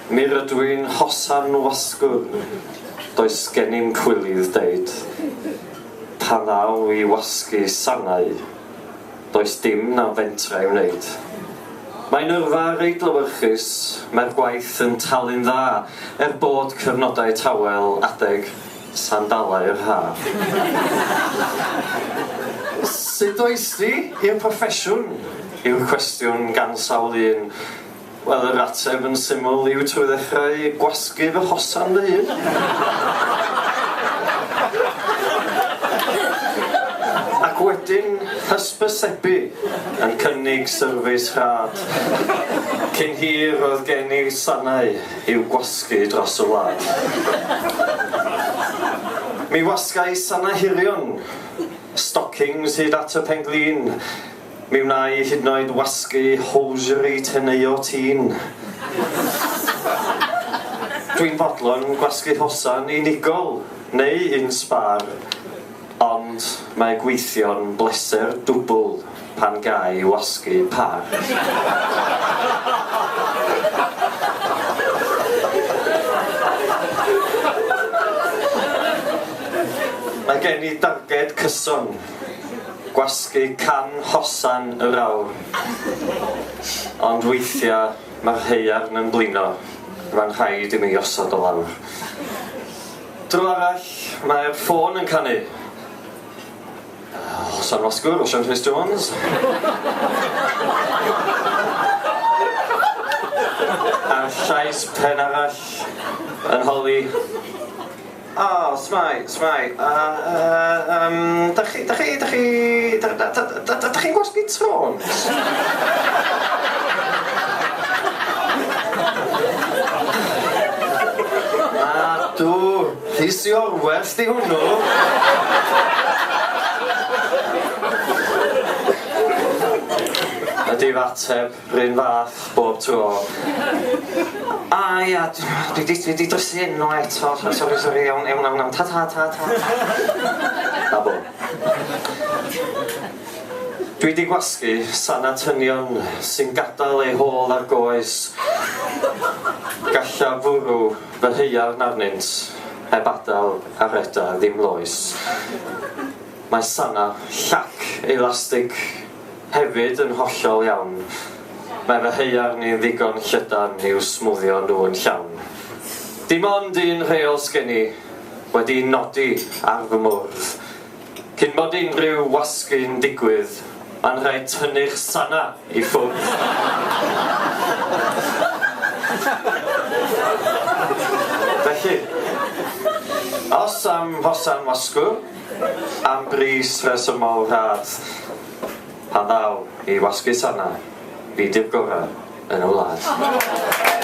Mi rydw i'n hosan wasgwr, does gennym cwilydd deud. Pan ddaw i wasgu sanau, does dim na fentra i'w wneud. Mae'n yrfa reit lewyrchus, mae'r gwaith yn talu'n dda, er bod cyfnodau tawel adeg sandalau'r haf. Sut oes di i'r proffesiwn? yw'r cwestiwn gan sawl un. Wel, yr ateb yn syml yw trwy ddechrau gwasgu fy hosan fy hun. Ac wedyn hysbysebu yn cynnig syrfis rhad. Cyn hir roedd gen i sanau i'w gwasgu dros y wlad. Mi wasgai sanau hirion, stockings hyd at y pen-glin, Mi wna i hyd yn oed wasgu hosiery teneuo tîn. Dwi'n fodlon gwasgu hosan unigol neu un sbâr, ond mae gweithio'n bleser dwbl pan ga i wasgu pâr. Mae gen i darged cyson. Gwasgu can hosan yr awr. Ond weithia mae'r haearn yn blino, mae'n rhaid i mi osod o lawr. Dro arall, mae'r ffôn yn canu. Hosan Wasgwr, Osian Rhys Jones. A'r llais pen arall yn holi. O, s'mai, s'mai, a yy yym, dach chi, dach chi, dach chi, da- da- da- da- da- dach chi'n gwasgu trôns? Nadw, Rhys Iorwerth 'di hwnnw! Ydi'r ateb. Run fath bob tro. A ia, dwi 'di dwi 'di drysu enw eto. Sori sori iawn iawn iawn iawn ta ta ta ta. Na fo. Dwi 'di gwasgu sana tynion sy'n gadael eu hôl ar goes. Gallaf fwrw fy haearn arnynt heb adael ar eda ddim loes. Mae sana llac elastig Hefyd yn hollol iawn. Mae fy haearn i'n ddigon llydan i'w smwddio nhw yn llawn. Dim ond un rheol sgen i, wedi'i nodi ar fy mwrdd. Cyn bod unrhyw wasgu'n digwydd, mae'n rhaid tynnu'ch sana i ffwrdd. Felly, os am hosan wasgwr, am bris rhesymol rhad, Pan ddaw i wasgu sanau, fi 'di'r gorau yn y wlad.